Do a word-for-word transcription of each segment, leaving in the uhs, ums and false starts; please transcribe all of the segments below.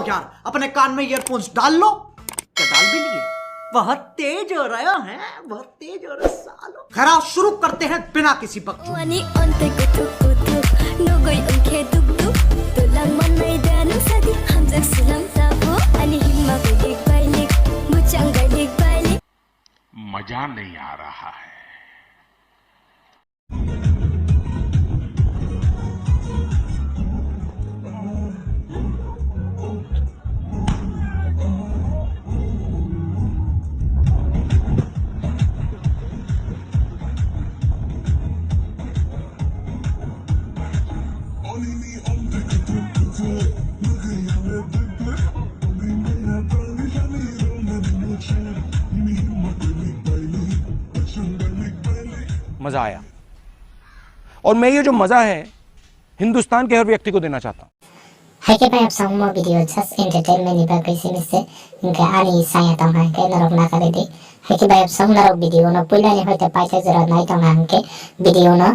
यार, अपने कान में ईयरफोन्स डाल लो। क्या डाल भी लिए? बहुत तेज हो रहा है, बहुत तेज हो रहा है सालो। खैर, आओ शुरू करते हैं बिना किसी बकचोद। Ani onte kutuk kutuk, nogoi ongkhe duk duk. Tulang manai da nung sadi, hamjak sulam tabu. Ani himma bailik bailik, muchang bailik bailik. मजा नहीं आ रहा है। मजा आया। और मैं ये जो मजा है, हिंदुस्तान के हर व्यक्ति को देना चाहता हूँ। Hai khe bai absang mo video just entertainment ni bagwi simi se, hinkhe ani saya tong hai khe norok nakaridi. Hai khe bai absang norok video no puila ni hoite paithak jora nai tong hai hinkhe video no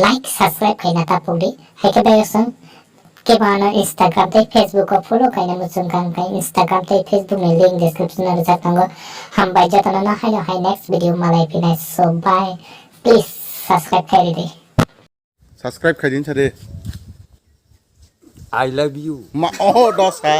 like, subscribe khaina ta pokdi. Hai khe bai absang kebo ano Instagram tei Facebook o follow khaina muchung kha hinkhe Instagram tei Facebook ni link description o rijak tongo. Hambai jotono no haino hai next video malai phinai, so bye, please subscribe khairidi. Subscribe khaidin sade. I love you. Ma, oh, dosa.